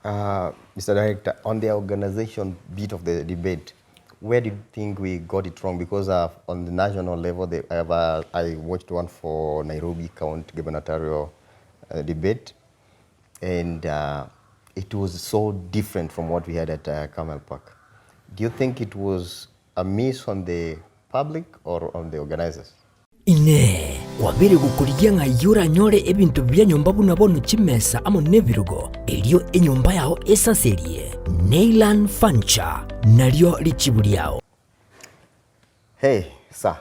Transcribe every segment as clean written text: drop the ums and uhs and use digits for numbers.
Uh, Mr. Director, on the organization bit of the debate, where do you think we got it wrong? Because uh, on the national level, they have, uh, I watched one for Nairobi County gubernatorial uh, debate, and uh, it was so different from what we had at uh, Camel Park. Do you think it was a miss on the public or on the organizers? Inee! Kwabeire gokorigia ng'ai oranyore ebinto bia nyomba buna bono chimesa amo nebirogo, erio enyomba yao esaserie? Neyland Furniture nario richibu riao. Hey, sir.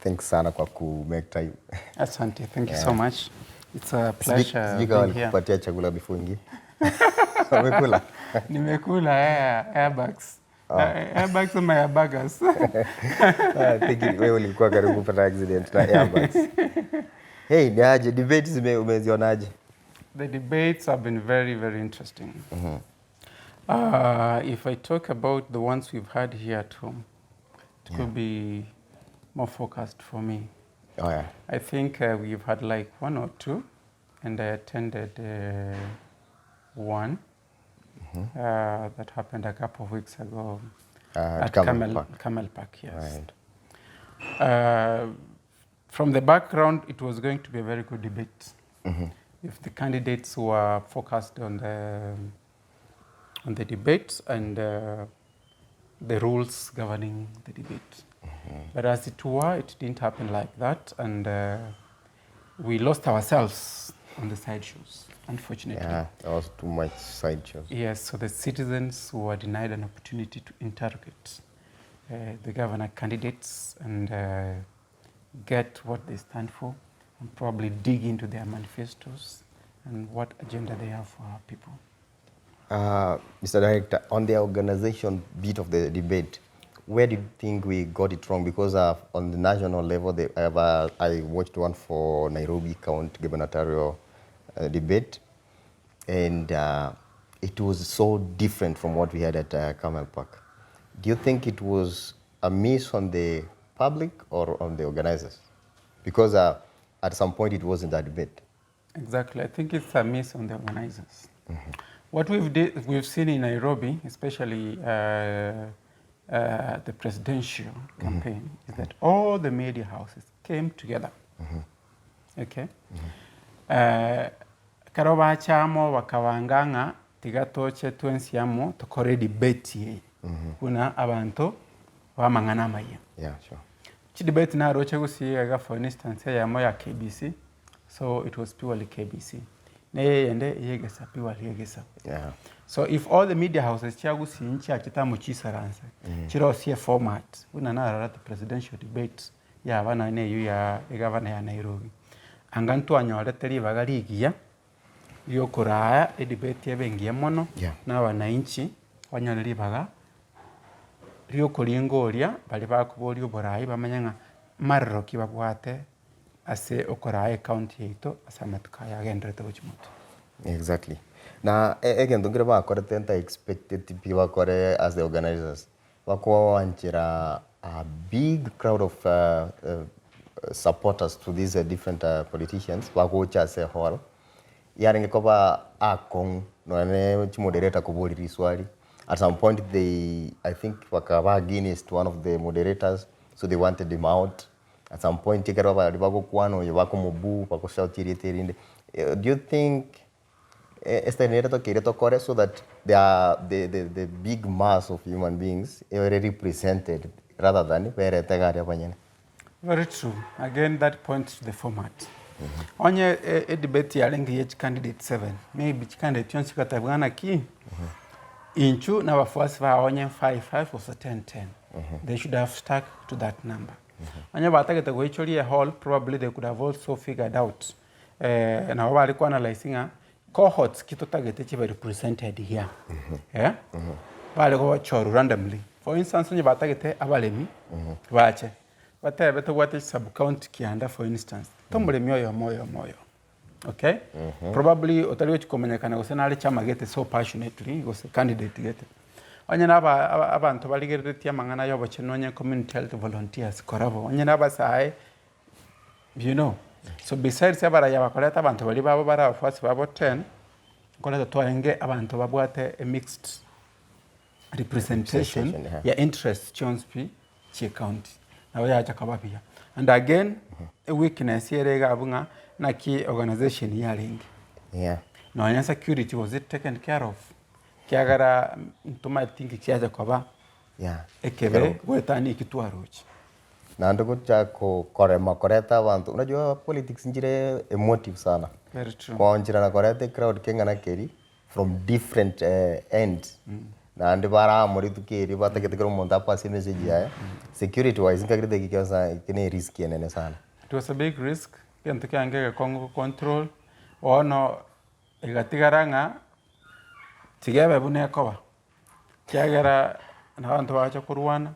Thanks sana kwa ku make time. Asante, thank you so much. It's a pleasure Sijui kama being here. walikupatia chakula before ingie. Umekula? Nimekula airbags. Airbags ama airbaggers. I think wewe ulikuwa karibu kupata accident na airbags. Hey, ni aje debate zime umezionaje? The debates have been very, very interesting. If I talk about the ones we've had here at home, it could be more focused for me. Oh yeah. I think we've had like one or two, and I attended one that happened a couple of weeks ago At at Camel Camel, Park. Camel Park, yes. Right. From the background, it was going to be a very good debate. If the candidates were focused on the debate and the rules governing the debate. But as it were, it didn't happen like that, and we lost ourselves on the side shows, unfortunately. Yeah, there was too much side shows. Yes, so the citizens were denied an opportunity to interrogate the governor candidates and get what they stand for and probably dig into their manifestos and what agenda they have for our people. Mr. Director, on the organization bit of the debate, where do you think we got it wrong? Because on the national level, they have, I watched one for Nairobi County gubernatorial debate, and it was so different from what we had at Camel Park. Do you think it was a miss on the public or on the organizers? Because at some point it wasn't a debate. Exactly. I think it's a miss on the organizers. What we've seen in Nairobi, especially the presidential campaign, is that all the media houses came together. Okay? Karo bachamo bakabanga ng'a tiga toche twensi amo tokore debate eye buna abanto bamang'ana amaya. Chidebate naroche gosiega, for instance, eyemo ya KBC, so it was purely KBC, neye yende yegesa purely yegesa. So if all the media houses chiagusi nchiachitamo chisaranse chirosie format buna narara the presidential debate yaba neyu ya egavana ya Nairobi, anga ntwanyorete ribaga rigiya riokoraya edebate ebe engiya mono na abananchi banyore ribaga riokoringoria bari bakoboria oborai bamanye ng'a marero ki babwate ase okoraya ecounty yaito ase amatuko aya agenderete gochia motwe. Exactly. Na egento nkere bakorete nta expected pi bakore as the organizers. Bakoanchera a big crowd of supporters to these different politicians bagocha ase hall. Yarenge koba akong'u nonye chimoderator kobori riswali. At some point they, I think, bakaba against one of the moderators, so they wanted him out. At some point ekero bari bagokwana oyo bakomoboo bagoshout erieta erinde. Do you think estyle nere tokeire tokore so that they are the big mass of human beings ere represented rather than berete gari abanyene? Very true. Again, that points to the format. Onye e debate yarenge ye candidate 7, maybe candidate yonsi katabwana ki inchu na bafuasi ba onye 5 5 or 10 10. They should have stuck to that number. Onye batagete goichoria hall, probably they could have also figured out nabo bari kuanalyzing cohorts kitotagete chibe represented here. Eh? Bari gochoru randomly. For instance, onye batagete abaremi bache batebe tobwate sub county kianda, for instance, tomuremi oyo moyo moyo, okay, probably otari gochikomanyekana gose nare chama gete so passionately gose candidate gete onye na abantu barigereretie amang'ana y'obochenu, onye community health volunteers korabo, onye n'abasae. So besides abaraya bakoreta abantu bari babo bari abafuasi babo 10. Nkoreta twarenge abanto babwate a mixed representation Representation, yeah. ya interests chionsi pi chie county. Nabo yacha koba buya. And again, e weakness ere iga abwo ng'a naki organization yarenge. Yeah. Nonya security was it taken care of? Ekiagera ntomaeti nki chiacha koba Yeah. ekebe goetania eki twaroche. Naende gocha ko- korema koreta abanto, unajua politics nchire emotive sana. Very true. Kooncherana koreta ecrowd keng'ana keria from different ends naende bare amo rituko erio batagete kera omonto apasie emessage yaye, security wise nkagerete eki gionsi eki ne erisk enene sana. It was a big risk, egento kiange egekong'u gocontrol, bono egatigara ng'a tiga ebe buna ekoba, ekiagera na abanto bagacha korwana,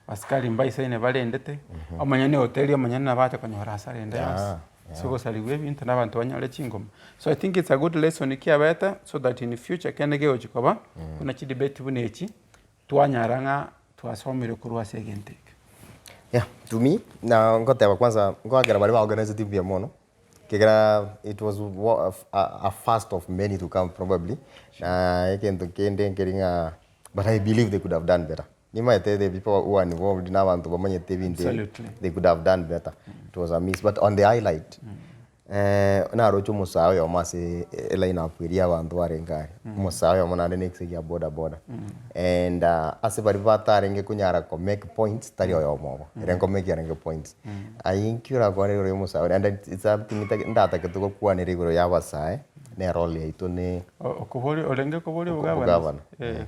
asikari mbaisaine barendete, omonyene hoteli omonyene nabo acha konyora hasara ende yonsi, ase ogosariwa ebinto na abanto banyore chingoma. So I think it's a good lesson kiabete so that in future kende kegochi koba, buna chidebate buna echi, twanyara ng'a twasomire korwa ase egento eke. Yeah, to me, na ngoteba kwanza, ngoakera baria ba organizeti mbuya mono, Ekiagera it was a first of many to come probably, na egento kende nkeri ng'a but I believe they could have done better. Nimaete the people who are involved na abanto bamanyete ebinto ebi, Absolutely. they could have done better. It was a miss. But on the highlight, naroche omosae oyomo ase eline up eria abanto barenge aria, omosae oyomo naende na ekese gia boda boda. And ase baria batarenge konyara ko make points, tari oyomo obo, ere nko make arenge points. Aye inki orakwane igoro ya omosae oria? And it's something ntatagete gokwanera igoro ya abasae, na erole yaito ne Okoboria orenge koboria obogavana? Obogavana, Eh.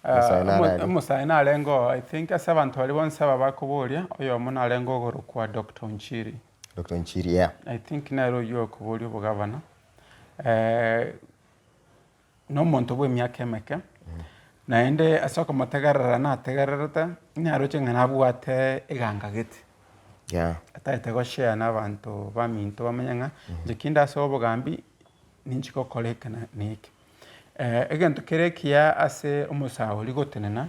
Omosae nare aria. Omosae narenge oo, I think ase abanto baria bonsi aba bakoboria, oyomo narenge ogorokwa Doctor Onchiri. Doctor Onchiri, yeah. I think nere oyio okoboria obogavana, na omonto bw'emiaka emeke, naende ase okomotegerera nategererete, naroche ng'a nabwate eganga gete. Yeah. Atagete goshare na abanto baminto bamenye ng'a inche kinde ase obogambi, ninchi gokora eke na na eke. Egento kere ekiya ase omosae oria gotenena,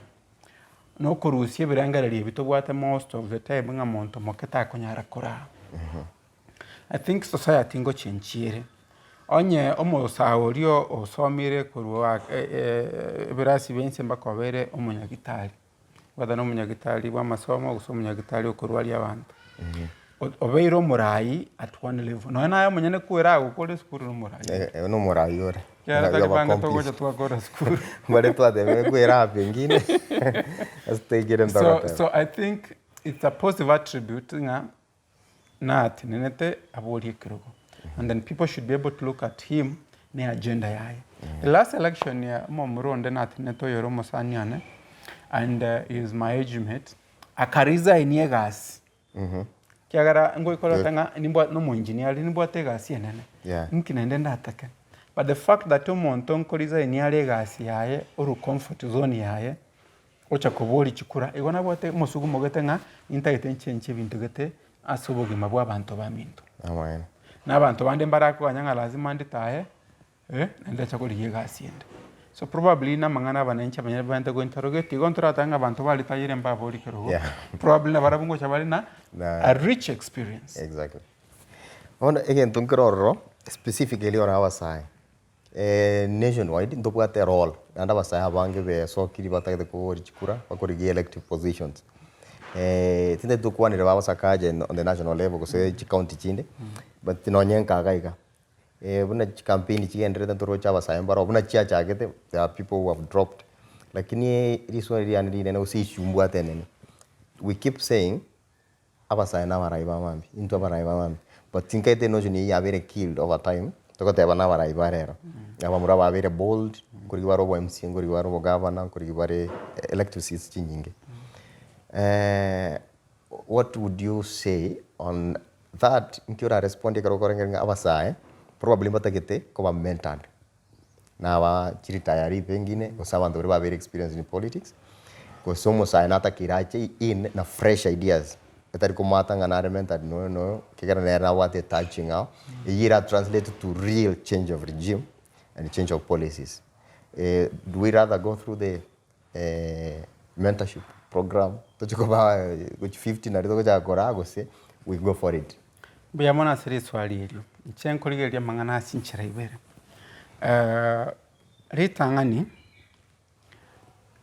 na okorusia ebirengererio ebi tobwate most of the time ng'a monto moke takonyara koraa. I think society ngochenchia ere, onye omosae oria osomire korwa ebirasi bia inse mpaka obeire omonyagitari, whether na omonyagitari bwa amasomo gose omonyagitari okorwaria abanto, obeire omorai at one level, nonye naye omonyene kwera agokora esukuru na omorai. Oyo na omorai ore. Ekiagera tari bange togocha twakora esukuru. Mbare twatebire kwera aa pengine, ase toikire So, ntogoteba. so I think it's a positive attribute ng'a natenenete aborie ekerogo and then people should be able to look at him ne agenda yaye. The last election ya omomura onde natenenete oyore omosani one and he is my age mate, akaresign egasi ekiagera ngoikorete ng'a nimbwa nomo engineer aria nimbwate egasi enene, Yeah. inki naende ndatake? But the fact that omonto nkoresign are egasi yaye ore comfort zone yaye, Gocha koboria chikura, igo nabwate omosugumo gete ng'a nintagete nchenche ebinto gete ase obogima bwa abanto baminto. Amaene. Na abanto bande mbarakoganya ng'a lazima nditaye, eh, naende ncha korigia egasi ende. So probably na amang'ana aba nainche abanyene babwenerete go interrogate, igo ntoratake ng'a abanto baritayire mbaborie kerogo, Yeah. probably nabarabwo ngocha bare na Na- a rich experience. Exactly. Bono egento nkere ororo, specifically ore abasae, Nationwide ntobwate role naende abasae abange besokiri batagete koboria chikura bakorigia elective positions. Tintagete tokwanere baba Sakaja on the national level gose chicounty chinde, but nonye nka iga iga, buna chicampaign chigendererete ntoroche abasae mbaro buna chiachagete there are people who have dropped. Lakini riswali riane rinene gose issue mbwate enene, we keep saying. Abasae na abarai ba mambia, intwe abarai ba mambia, but tinkaete enotion eyio yabeire killed over time, togoteba na abarai ba rero, abamura babeire bold, nkorigia bare obo MCA, nkorigia bare obogavana, nkorigia bare elective seats chinyinge. What would you say on that, nki ora respond ekero okorengereria ng'a abasae probably mbatagete koba mentored. na aba chiretire pengine gose abanto baria babeire experienced in politics, gose omosae natakeire ache in na fresh ideas, etari komata ng'a nare mentored na oyo na oyo, ekiagera nere nabwate etouch eng'ao, eyio era translate to real change of regime and change of policies. Do we rather go through the mentorship program toche koba gochia 50 nario togochaka koraa gose we go for it? Mbuya mono ase riswali erio. Inche nkorigereria amang'ana ase chinchera ibere. Ritang'ani,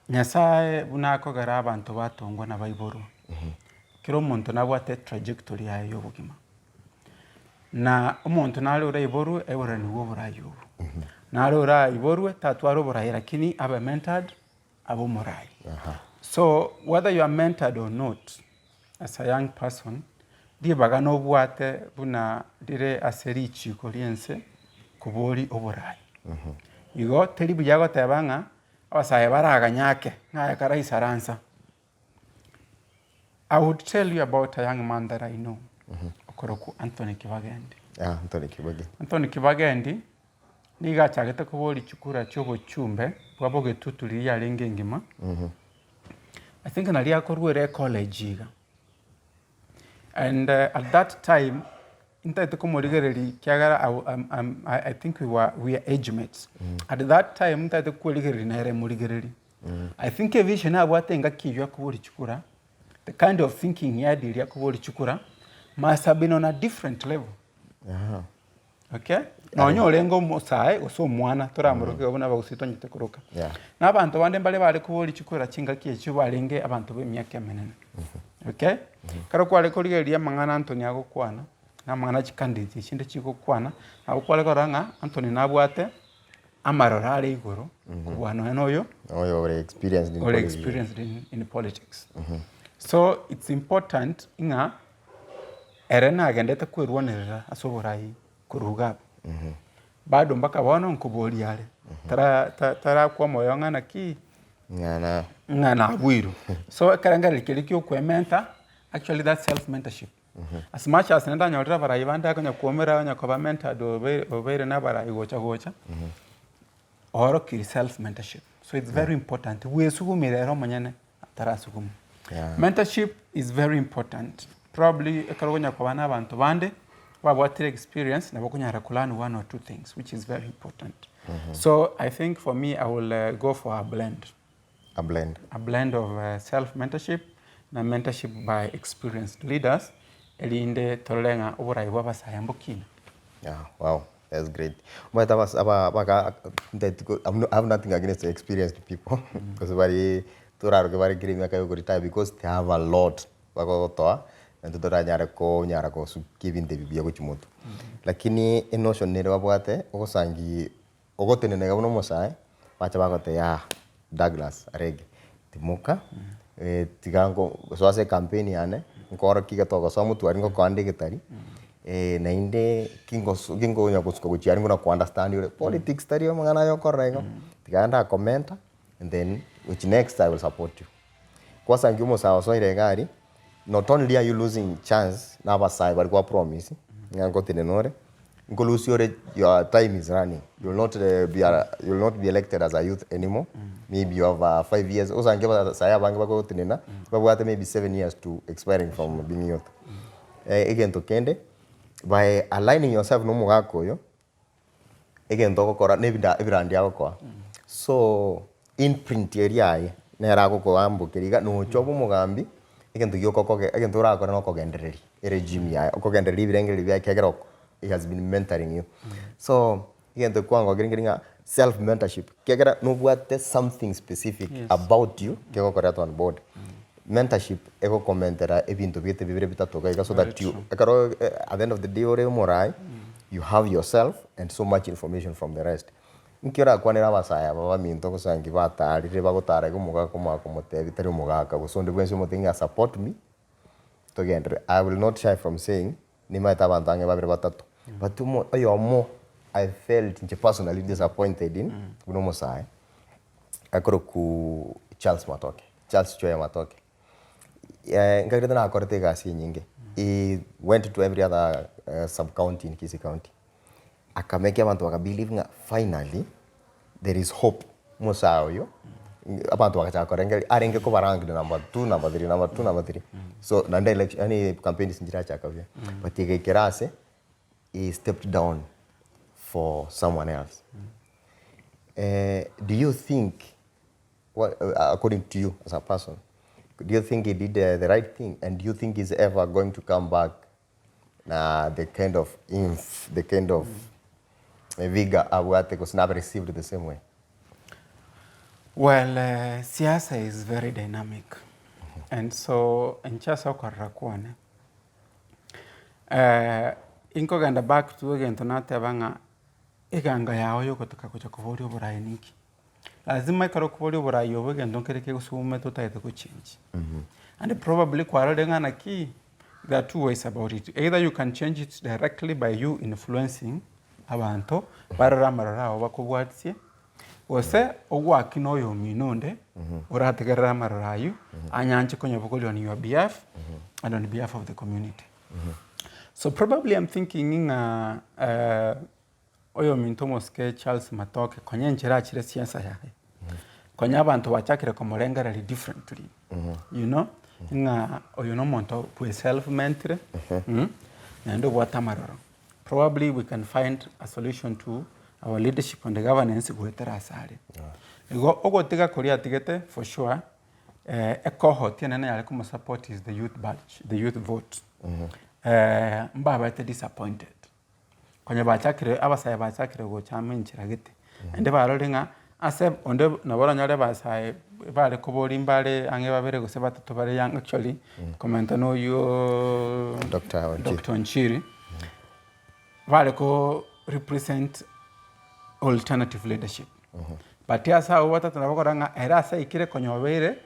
Nyasaye buna akogera abanto batongwa na baiborwa, kera omonto nabwate etrajectory yaye ya obogima. Na omonto nare oraiborwe aiboranigwe oborai obo, nare oraiborwe tatwara oborai lakini abe mentored abe omorai. So whether you are mentored or not, as a young person, ribaga nobwate buna rire ase richiko ri'ense koboria oborai. Igo teri buya goteba ng'a abasae baraganye ake, ng'a aye karaisaransa. I would tell you about a young man that I know, okorokwa Anthony Kibagendi. Ah, Anthony Kibagendi. Anthony Kibagendi, nigo achagete koboria chikura chia obochumbe bwa bogetutu riria yarenge engima, I think naria akorwera ecollege iga. And at that time, ntaete komorigereria ekiagera I am am I think we were we are age mates. At that time ntaete kwerigereria nere morigereria. I think evision abwate engaki eywo akoboria chikura, the kind of thinking he had eria akoboria chikura, must have been on a different level. Okay? Nonya orenge omosae gose omwana toramoroke iga buna abagusii twanyete koroka. Yeah. Na abanto bande mbare bare koboria chikura chingaki echio barenge abanto b'emiaka emenene. Okay? Ekero kware korigereria amang'ana Anthony agokwana, na amang'ana chicandidate echinde chigokwana, nabo kware korora ng'a Anthony nabwate amaroro are igoro kobua nonya na oyo Oyo ore experienced in ore politics. experienced in, in politics. So it's important ng'a Ere nagendete kwerwanerera ase oborai korwa iga abwo. Bado mpaka bono nkoboria are, tara ta tarakwa omoyo ng'a naki, Ng'a na. ng'a nabuirwe. So ekerengererio keria kia okoementa, actually that's self mentorship. As much as naende nanyorire abarai bande akonya koumera onya koba mentored obeire obeire na abarai gocha gocha, oorokirie self mentorship. So it's very important, bwesugumire ere omonyene. atarasugumwa. Yeah. Mentorship is very important. Probably ekero okonya koba na abanto bande babwatire experience nabo okonyara ko learn one or two things which is very important. So I think for me I will uh, go for a blend. A blend. A blend of uh, self mentorship na mentorship by experienced leaders erinde torore ng'a oborai bwa abasae mbokina. Yeah, wow. That's great. Omanyete abas aba abaka ntaeti ko I'm I have nothing against experienced people gose bari toraroke bare kera emiaka ya okoretire because they have a lot bagotoa naintwe toranyare konyara gosukia ebinto ebi buya gochia motwe. Lakini enotion nere babwate ogosangi ogotenena iga buna omosae, bacha bagotebia aa Douglas Arege timoka tiga nko soa ase ecampaign yane, nkoorokia iga togosoa motwe aria ngokoa nde egetari, naende kingosu kingonya gosuka gochia aria buna ko understand ore politics tari amang'ana aya okorora igo, tiga ndakomenta and then gochia next I will support you. Kwasangi omosae osoire iga aria, not only are you losing chance na abasae baria kwa promise ng'a ngotenena ore, nkolusia ore your time is running, you will not be you will not be elected as a youth anymore, maybe you have 5 years, osange abasae abange bagotenena babwate maybe 7 years to expiring from being youth. Egento kende, by aligning yourself na omogaka oyo, egento ogokora na ebida ebirandi agokoa, so imprint eria yaye nere agokoambokeria iga nocha obe omogambi, egento gioka okoge egento orakore na okogendereria eregime yaye, okogendereria ebirengererio biaye ekiagera oko he has been mentoring you. So, egento kwangokire nkeri ng'a self mentorship, ekiagera nobwate something specific about you kegokoreta on board. Mentorship egokomentera ebinto biete bibere bitato iga iga so that you ekero at the end of the day ore omorai, you have yourself and so much information from the rest. Nki orakwanere abasae aba baminto gose nki batarire bagotara iga omogaka omanye komotebia tari omogaka gose onde bwensi omotebie ng'a support me togenderere. I will not shy from saying nimaete abanto ang'e babere batato but omo oyomo I felt inche personally disappointed in buna omosae akorokwa Charles Matoke, Charles Chweya Matoke. Nkagerete nakorete egasi enyinge, he went to every other sub county in Kisii county, akamake abanto baka believe ng'a finally there is hope, omosae oyo, abanto bagachaka korengereria arenge koba ranked number two, number three, number two, number three, so naende election yaani campaigns nchirachaka buya, but egaikera ase he stepped down for someone else. Do you think What, according to you as a person, do you think he did the right thing and do you think he's ever going to come back na the kind of inf, the kind of. Vigour abwate gose nabe received the same way? Well, siasa is very dynamic and so inche ase okorora kwane, inkogenda back to egento nateba ng'a eganga yago yogotoka gocha koboria oboraai ninki? Lazima ekero okoboria oboraai obo egento nkere kegosumete otagete gochengi. And probably kwarorire ng'a naki, there are two ways about it, either you can change it directly by you influencing abanto barore amaroro ao bakobwatisie, gose ogwaki na oyomino onde orategerere amaroro aywo anyanche konyabogoria on your behalf and on behalf of the community. So probably I'm thinking ng'a oyominto omosike Charles Matoke konya enchera achire siasa yaye, konya abanto bachakire komorengereria differently, you know, ng'a oyo na omonto bwe self mentire, naende obwate amaroro. Probably we can find a solution to our leadership and governance goetera ase are. Igo ogotiga koria atigete for sure, ecohort enene yare komosupport is the youth batch, the youth vote. Mbabete disappointed. Konya bachakire abasae bachakire gocha amo enchera gete, naende barore ng'a ase onde nabo oranyore abasae bare koboria mbare ang'e babere gose batato bare young actually, komenta na oywooo Doctor Onchiri. Doctor Onchiri, bare ko represent alternative leadership. But ase abwo batato nabo okora ng'a ere ase aikire konya obeire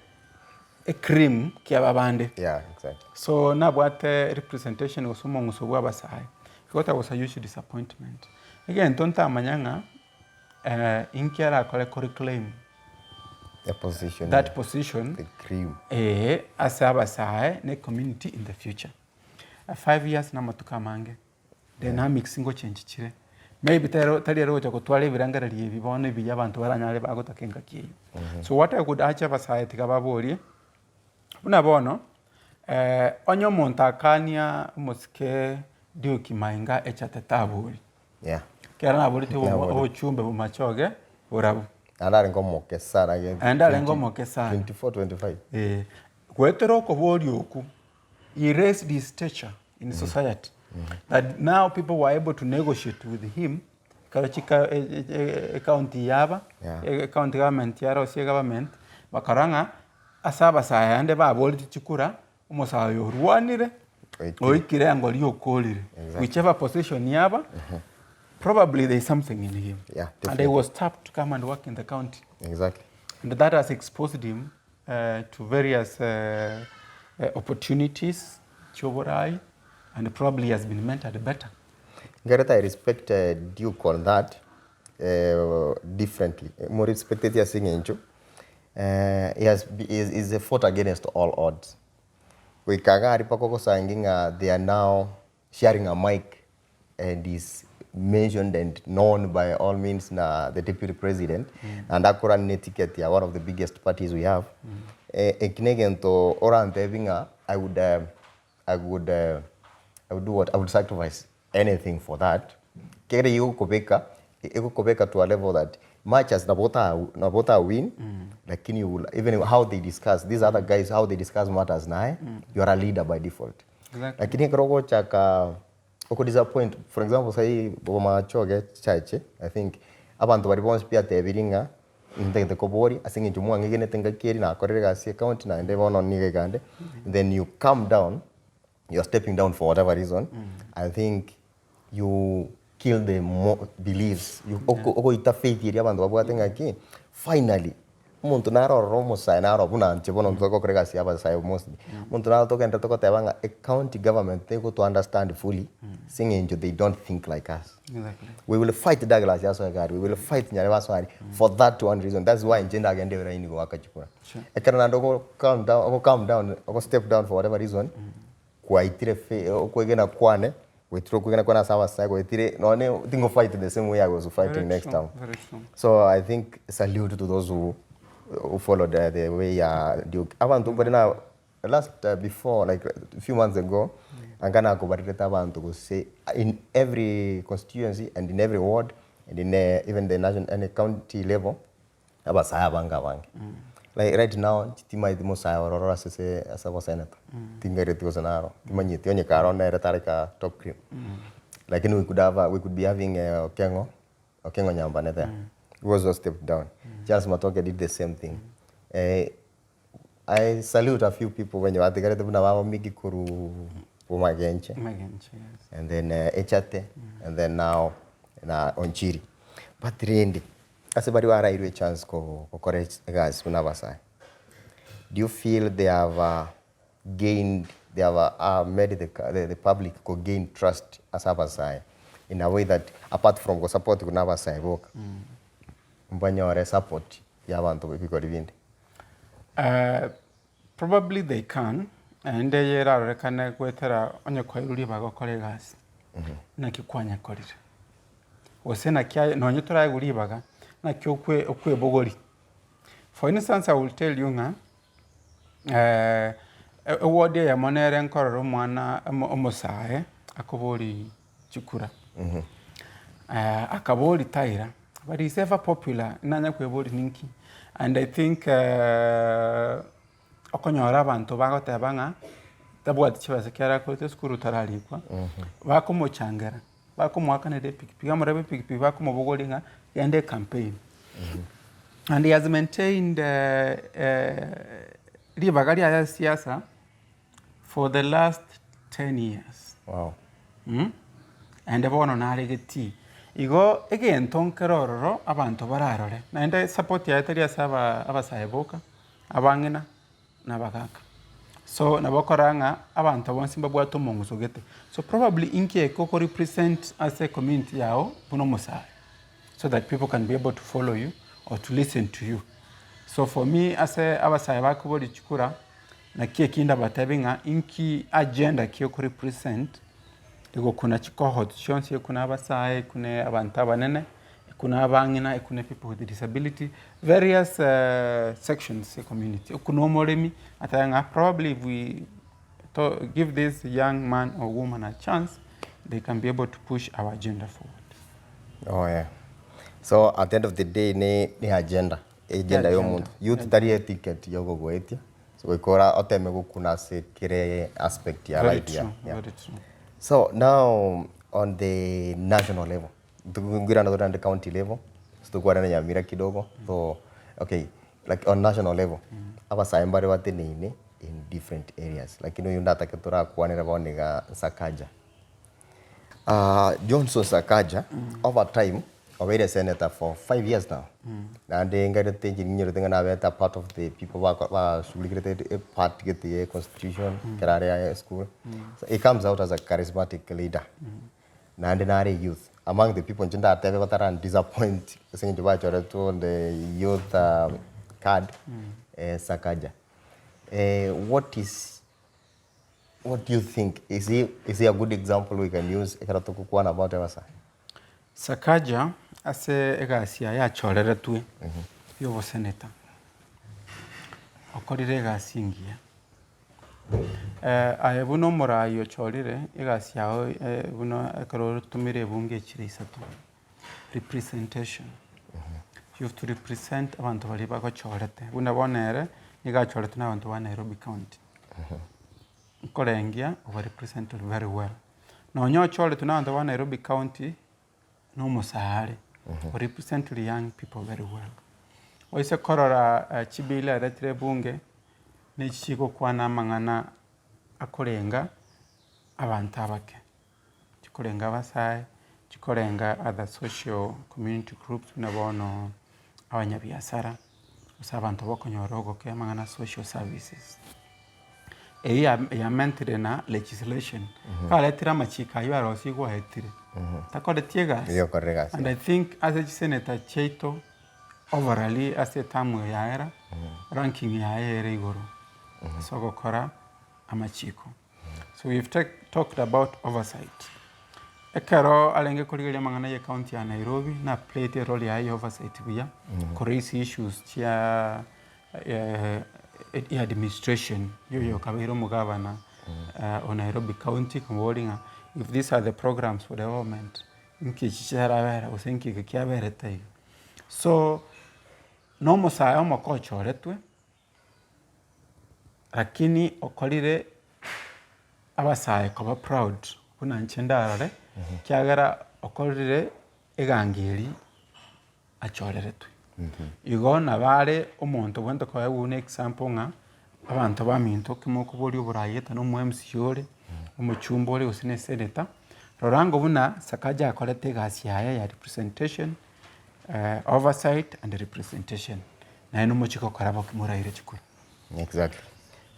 ecream kiaba abande. Yeah, exactly. So nabwate representation gose omong'uso bwa abasae, igo tagosa huge disappointment. Egento ntamanya ng'a inki arakore ko reclaim The position. that position The cream. eh, ase abasae na ecommunity in the future. 5 years na amatuko amange, dynamics ngochengi chire, maybe tero tari ere ogocha gotwara ebirengererio ebi bono ebiya abanto baranyare bagotaka engaki eywo. So what I could urge abasae tiga baborie, buna bono, onye omonto akania omosike Duke Mainga echate tabori, Yeah. Ekero naborete Naborete. obochumbe bomachoge borabu. Naende arenge omoke sana gento Naende arenge omoke sana. 24, 25. Eh, goetera okoboria okwo, he raised his stature in society that now people were able to negotiate with him ekero chika e- e- ecounty yaba, Yeah. ecounty government yarosia egovernment, bakarora ng'a ase abasae ande baboreti chikura, Omosae oyo orwanire, Oikire. oikire engori okorire. Exactly. Whichever position yaba, probably there is something in him. Yeah, and he definitely. was tapped to come and work in the county. Exactly. And that has exposed him to various opportunities, chioborai, and probably he has been mentored better. Nkerete I respect Duke on that differently. Mo respecteti ase eng'encho he has he is a fought against all odds. Goika iga aria mpaka ogosangi ng'a they are now sharing a mic and is mentioned and known by all means na the deputy president naende akorane ne ticket ya one of the biggest parties we have. Eki na egento orantebi ng'a I would I would I would do what? I would sacrifice anything for that. Kere igokobeka, egokobeka to a level that much as nabo ota nabo ota win, lakini you will even how they discuss, these other guys how they discuss matters naye, you are a leader by default. Exactly. Lakini ekero ogochaka oko disappoint, for example sahi Bomachoge church, I think abanto baria bonsi pi atebirie ng'a ntagete koboria ase eng'encho mwang'egenete ngaki eri nakorire egasi ecounty naende bono niga igande, then you come down, you are stepping down for whatever reason, I think you kill the mo beliefs, you oko ogoita faith eria abanto babwate ng'aki, finally omonto naro ororo omosae naro buna inche bono ntogokora egasi ya abasae mostly, omonto naro togenderete goteba ng'a ecounty government tegoto understand fully ase eng'encho they don't think like us. Exactly. We will fight Douglas asoe gari, we will fight Nyarebe asoe aria for that one reason. That's why inche ndagende eraini goaka chikura. Sure. Ekero naende ogo calm down, ogo calm down, ogo step down for whatever reason, kwaitire fe okwegena kwane, gwaitire okwegena kwane ase abasae, gwaitire nonye tingo fight the same way I was fighting Very next true, time. very true. So I think salute to those who, who followed the way ya Duke. Abanto mbare na last before like a few months ago, anga nakobarirete abanto gose in every constituency and in every ward and in even the national and county level, abasae abange abange. Like right now, timaeti mosae ororo ase ase ase obosenator, tingaireti gose naro, timanyeti onye kare nere tare ka top cream. Lakini we could have we could be having Okengo. Okengo Nyambane there. He was stepped down. Charles Matoke did the same thing. Eh, I salute a few people wenye batigarete buna baba Miggy koru Bomagenche. Magenche, yes. And then uh, Echate, and then now na Onchiri. But rende, ase bari barairwe chance ko gokora egasi buna abasae. Do you feel they have uh, gained, they have uh, uh, made the, the, the public go gain trust ase abasae in a way that apart from go support buna abasae boka, mbanyore support ya abanto b'ebigori binde? Uh, probably they can, naende eye erarorekane goetera onye kwairwe ribaga okore egasi, naki kwanyekorire. Gose naki aye nonye toraegwe ribaga, naki okwe okwebogoria. For instance I will tell you ng'a eward eyemo nere nkorora omwana omo omosae akoboria chikura, akaboria taira, but he's ever popular nanya kweboria ninki, and I think okonyora abanto bagoteba ng'a tabwati chibesa ekero akorete esukuru tararikwa, bakomochangera, bakomoakanera epikipiki, bamorebe epikipiki bakomobogoria ng'a genda ecampaign. And he has maintained ribaga riaye ase siasa for the last 10 years. Wow. Mm? Naende bono nare getii. Igo egento nkere ororo abanto bararore, naende support yaye tari ase aba abasae boka, abang'ina na abagaka. So nabo okorora ng'a abanto bonsi mbabwate omong'uso gete. So probably inki eke oko represent ase ecommunity yago buna omosae, so that people can be able to follow you or to listen to you. So for me ase abasae bakoboria chikura, naki eki ndabatebie ng'a inki agenda ki oko represent egokuna chikohot chionsi ekune abasae, ekune abanto abanene, ekune abang'ina, ekune people with disability, various sections e community. Ekune omoremi atebe ng'a probably if we to give this young man or woman a chance, they can be able to push our agenda forward. Oh yeah. So at the end of the day ne ne agenda, agenda ya omonto. Youth tari eticket ya ogogoetia, so goika ora oteme gokuna ase kere aspect ya Very life ya. true, Yeah. very true. So now on the national level, tukwirana tore county level, so tukwarana Nyamira kidogo. So okay, like on national level, abasae mbare bateneine in different areas. Lakini oyo ndatake torakwanere bono iga Sakaja. Uh, Johnson Sakaja over time obeire senator for 5 years now. Naende ngarete inche ninyorete ng'a nabete a part of the people bako bashughulikirete e part gete ya constitution ekero are high school. So he comes out as a charismatic leader. Naende nare youth. Among the people inche ndatebe bataran disappoint ase eng'encho bachoretwe on the youth um, card eh, Sakaja. Eh, what is What do you think? Is he, is he a good example we can use ekero togokwana about abasae? Sakaja ase egasi yaye achoreretwe y'oboseneta, okorire egasi engiya. Aye buna omoraai ochorire, egasi yago buna ekero otomire ebunge echire isato, representation. You have to represent abanto baria bagochorete, buna bono ere, nigo achoretwe na abanto ba Nairobi county. Nkorengia oba represented very well. Nonya ochoretwe na abanto ba Nairobi county, na omosaare, o represented young people very well. Oise korora chibill aretire ebunge, na echi chigokwana amang'ana akorenga abanto abake, chikorenga abasae, chikorenga other social community groups buna bono abanyabiasara, gose abanto bokonyora ogoke amang'ana social services. Eyio ya yamentire na legislation, karetire amachiko aywo arosigwe aetire, takoreti egasi. Nigo okorire egasi. And I think ase chiseneta chiaito overally ase eterm eye yaera, ranking yaye ere igoro ase ogokora amachiko. So we've take talked about oversight. Ekero arenge korigereria amang'ana ya ecounty ya Nairobi, na played erole yaye ya oversight buya, ko raise issues chia administration ya oyo okabeire omogabana o Nairobi county komoboria ng'a if these are the programs for development, nki echi chiarabera gose nki eke kiaberete iga. So, na omosae omoke ochoretwe, Lakini okorire abasae koba proud buna inche ndarore, ekiagera okorire egangi eria. achoreretwe. Igo nabo are omonto obwenerete koegwa buna example ng'a abanto baminto ki mokoboria oboraai gete na omo MCA ore, omochumba ore gose na esenator, rora ango buna Sakaja akorete egasi yaye ya representation, oversight and representation, naende nomochie gokora bo ki moraire chikura. Exactly.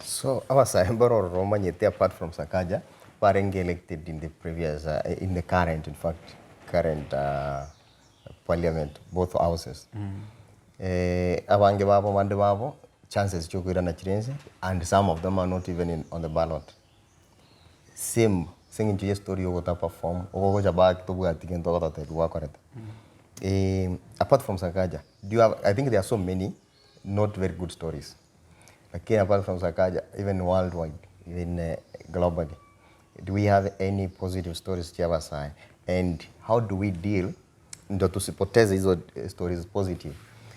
So abasae mbare ororo omanyete apart from Sakaja barenge elected in the previous in the current in fact current parliament both houses. Abange babo abande babo chances chia okoirana chire inse and some of them are not even in on the ballot. Same ase eng'encho ya estory ya ogotapa form ogocha back tobwati gento ogototebia gwakorete. Apart from Sakaja do you have I think there are so many not very good stories lakini apart from Sakaja even worldwide even globally do we have any positive stories chia abasae and how do we deal ndo tusipoteze hizo stories positive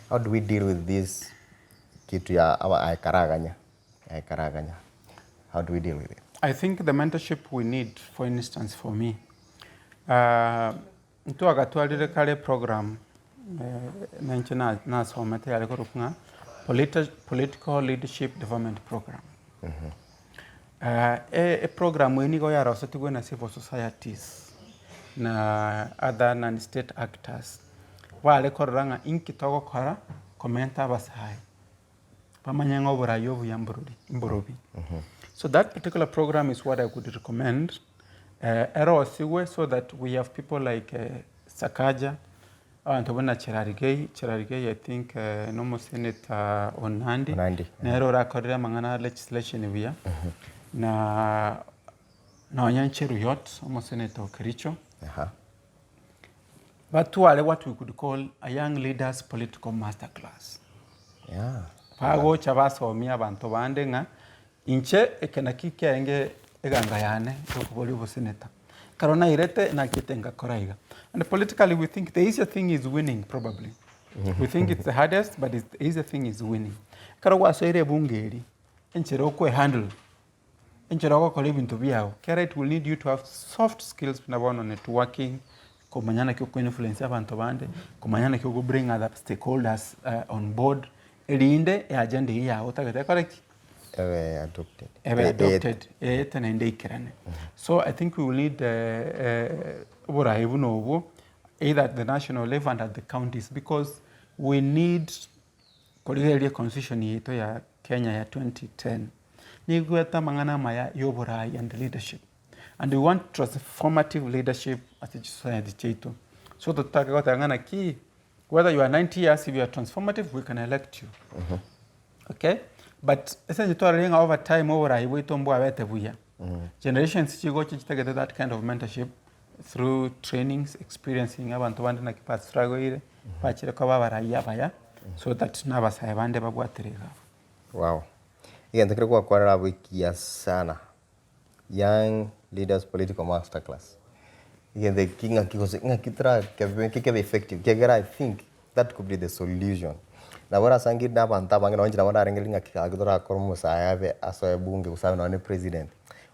how do we deal with this kitu ya aba aye karaganya aye karaganya how do we deal with it? I think the mentorship we need for instance for me Ntwagatwarire kare program na inche nasomete yare korokwa ng'a political leadership development program. Eprogram eye nigo yarosetigwe na civil societies na other non state actors, bare korora ng'a inki togokora komenta abasae bamanye ng'a oborai obuya mborori mborobi. So that particular program is what I could recommend erosigwe so that we have people like Sakaja, abanto buna Cherargei, Cherargei I think na omosenator o Nandi, Nandi, nere orakorere amang'ana a legislation buya, na nonya Cheruiyot omosenator o Kericho. Aha. Batware what we could call a young leaders political master class. Yeah. Bagocha basomia abanto bande ng'a inche eke naki kiarenge eganga yane yokoboria oboseneta. Ekero nairete nachete ngakora iga. And politically we think the easier thing is winning probably. We think it's the hardest but it's the easier thing is winning. Ekero gwasoire ebunge eria, enchera okoehandle Enchera ogokora ebinto biao, kera it will need you to have soft skills buna bono networking, komanya naki oko influence abanto bande, komanya naki ogo bring other stakeholders on board, erinde e agenda eywo yago otagete ekore ki? Ebe adopted. Ebe adopted, eete naende eikerane. So I think we will need oborai buna obwo, either at the national level and at the counties because we need Korigereria econstitution yaito ya Kenya ya 2010, nigo egwete amang'ana amaya ya oborai and leadership. And we want transformative leadership ase chisociety chiaito. So totake goteba ng'a naki, whether you are 90 years if you are transformative we can elect you. Okay, but ase eng'encho twarorire ng'a over time oborai bwaito mbwabete buya, generations chigocha chitagete that kind of mentorship through trainings, experiencing abanto bande naki ba struggle-ire, bachire koba abarai abaya, so that na abasae bande babwatire iga abwo. Wow. Egento kere gwakwarera abwo ekiya sana, Young Leaders Political Master Class. Egento eki ng'aki gose ng'aki torakebe kebe effective ekiagera I think that could be the solution. Nabo orasange na abanto abange nonye inche nabo narengereria ng'aki gaki torakore omosae abe asoe bunge gose abe nonye na president,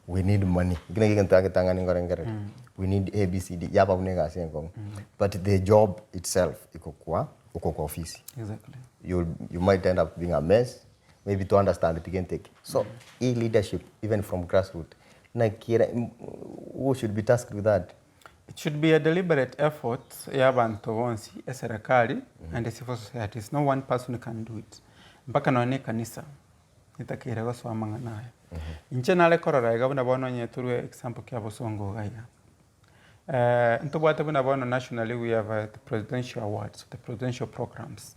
we need money. Ekio nakio egento agetang'ani nkorengereria. We need ABCD, yaba buna egasi enkong'u. But the job itself ikokwa okokwa ofisi. Exactly. You, you might end up being a mess, maybe to understand gento eke. So, e leadership even from grassroot, naki ere who should be tasked with that? It should be a deliberate effort ya abanto bonsi, eserekari and the civil societies, no one person can do it. Mpaka nonya na ekanisa etakeire gosoa amang'ana aya. Inche nare korora iga buna bono onye torwe example kia bosongo iga iga, ntobwate buna bono nationally we have the presidential awards, the presidential programs.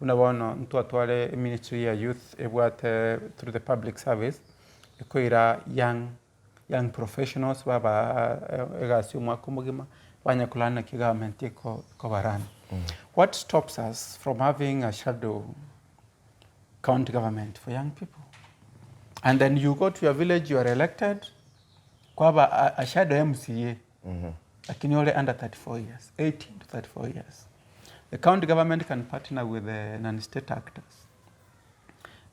Buna bono ntwatware eministry ya youth ebwate through the public service, ekoira young young professionals baba egasi omwaka omogima, banya korora naki egovernment eko ekobarana. What stops us from having a shadow county government for young people? And then you go to your village, you are elected, kwaba a, a shadow MCA, lakini ore under 34 years, 18 to 34 years. The county government can partner with the non-state actors.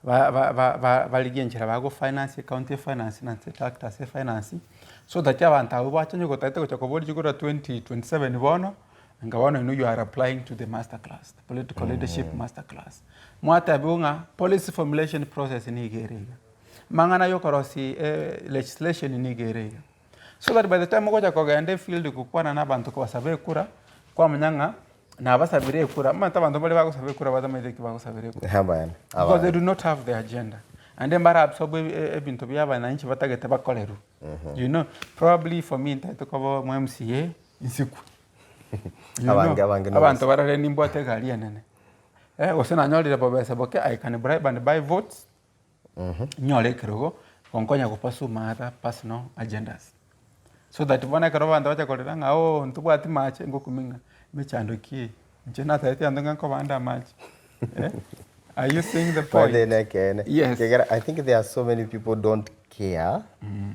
Ba ba ba ba barigie enchera bago finance ecounty efinance na state actors efinance, so that abanto abwo bache onye gotagete gocha koboria chikura 2027 bono, Inga bono inwe you are applying to the master class, the political leadership master class. Mwatebiwa ng'a policy formulation process nigo ere iga, amang'ana ya okorosia legislation nigo ere iga. So that by the time ogocha kogenda efield gokwana na abanto kobasaba ekura, kwamanya ng'a nabasabire ekura, omanyete abanto mbare bagosaba ekura batamanyeti eki bagosabera ekura. Abana, Because they abana. do not have the agenda. Naende mbara absorb ebinto bia abananchi batagete bakorerwe. You know, probably for me ntagete koba omo MCA, nsikwe. You know, Abange abange abanto barore nimbwate egari enene. Eh, gose nanyorire bobesa boke, I can bribe and buy votes, nyore ekerogo, gonkonya go pursue my other personal agendas. So that bono ekero abanto bacha korera ng'a ooh ntobwati mache, ngokumia ng'a emechando ki eye, inche natebeti abanto ng'a nkobande amache eh, are you seeing the point? By the way, ekeene. Yes. Ekiagera I think there are so many people don't care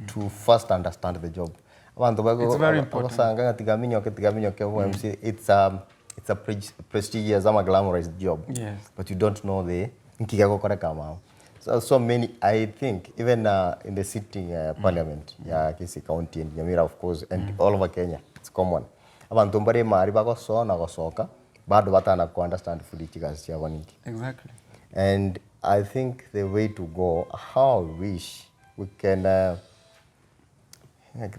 to first understand the job. Abanto bago It's very important. bagosanga ng'a tiga minyoke tiga minyoke bo MC it's a it's a prestigious ama glamorized job. Yes. But you don't know the nki gegokoreka amao. So, so many I think even uh, in the sitting uh, parliament ya Kisii County and Nyamira of course and all over Kenya it's common. Abanto mbare emari bagosoa na gosoka bado batana ko understand fully chigasi chiabo ninki. Exactly. And I think the way to go, how I wish we can uh,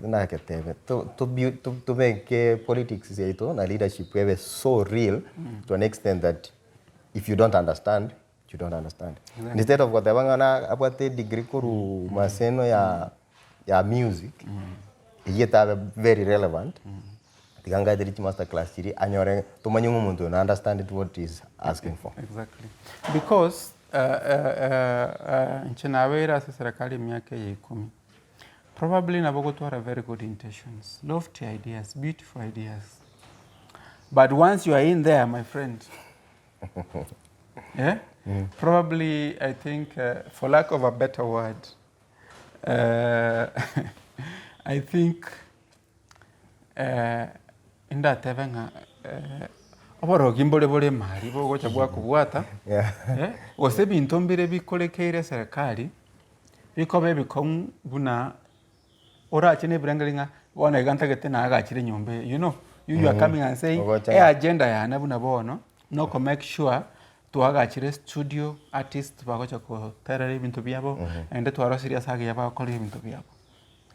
nagetebe to, to, be, to, to make uh, politics yaito na leadership ebe so real to an extent that if you don't understand you don't understand Exactly. instead of goteba ng'a na abwate degree korwa maseno ya ya music eyio etabe very relevant tiga ngaetere chimaster class chiria anyore tomanye ng'a omonto oyo na understand what is asking for. Exactly. Because uh, uh, uh, uh, inche nabeire ase serikali emiaka eye ikomi. Probably nabo gotwara very good intentions, lofty ideas, beautiful ideas. But once you are in there, my friend, eh? Probably, I think, uh, for lack of a better word, uh, I think eh, indatebe ng'a eh, oborogi mbore bore emari bogocha bwakobwata, Yeah. eh, gose ebinto mbire bikorekeire eserekari, bikoba ebikong'u buna orache na ebirengererio ng'a bono iga ntagete naagachire enyomba eye, you know, you you are coming and saying, Ogocha e agenda yane buna bono, na oko make sure twagachire studio, artist bagocha goterera ebinto biabo, naende twarosirie ase agiya bagokora ebinto biabo,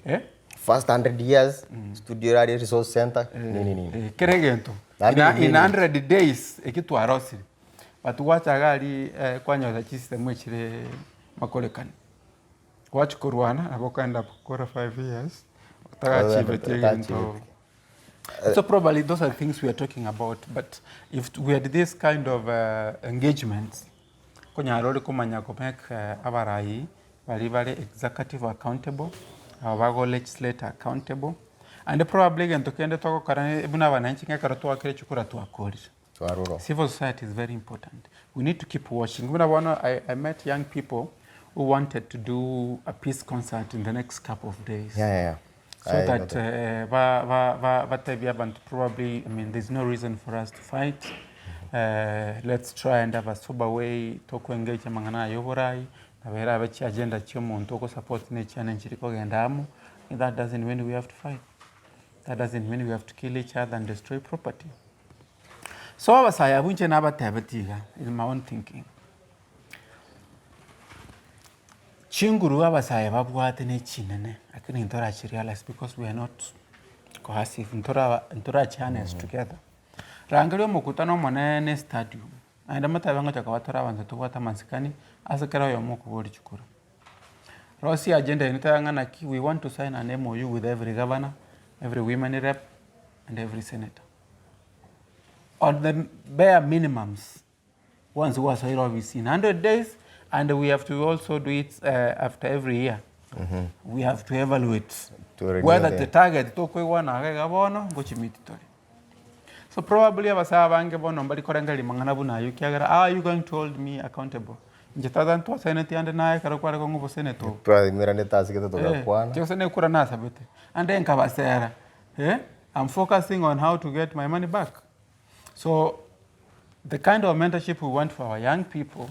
eh. First 100 years, studio erari resource center, nini nini. Eh, kera egento Naende in, in immediate. 100 days eki twarosire but gwacha iga aria eh, kwanyora chisistemu echire makorekani gwachia korwana nabo okogenda gokora 5 years otagachibetie egento So probably those are things we are talking about but if we had this kind of uh, engagements konyara ore komanya ko make uh, abarai bari bare executive accountable abo bago legislate accountable and probably egento kende togokora ne- buna abananchi ng'a ekero twakire chikura twakorire Twaruro. Civil society is very important. We need to keep watching. Buna bono I, I met young people who wanted to do a peace concert in the next couple of days. Yeah, yeah, yeah. So I know that uh, ba, ba, ba, batebia abantu probably, I mean, there's no reason for us to fight. Uh, let's try and have a sober way tokwengage amang'ana aya oborai nabo erabe chiagenda chia omonto ogosupport na echiane nchiri kogenda amo that doesn't mean we have to fight that doesn't mean we have to kill each other and destroy property So abasae abwo inche nabatebetie iga, in my own thinking, chinguru abasae babwate ne chinene, lakini ntorachi realize because we are not cohesive, ntora ntorachi harness together. Rangeria omokutano omonene estadium, naende motebe ngocha koba tore abanto tobwate amasikani, ase kera oyomo okoboria chikura. Rosia agenda eye totebe ng'a naki, we want to sign an MOU with every governor, every women rep, and every senator. On the bare minimums once gwasoire office in 100 days and we have to also do it uh, after every year mm -hmm. we have to evaluate To renew whether the- the target tokoigwana iga iga bono ngochimiti tore so probably abasae abange bono mbari korengereria mang'ana buna aywo ekiagera how are you going to hold me accountable inche tata ntwasaineti ande naye ekero kware kong'a oboseneta obo Twaimeranete ase gete togakwana. Gose nekura nasabete ande nkabasera eh, I'm focusing on how to get my money back. So the kind of mentorship we want for our young people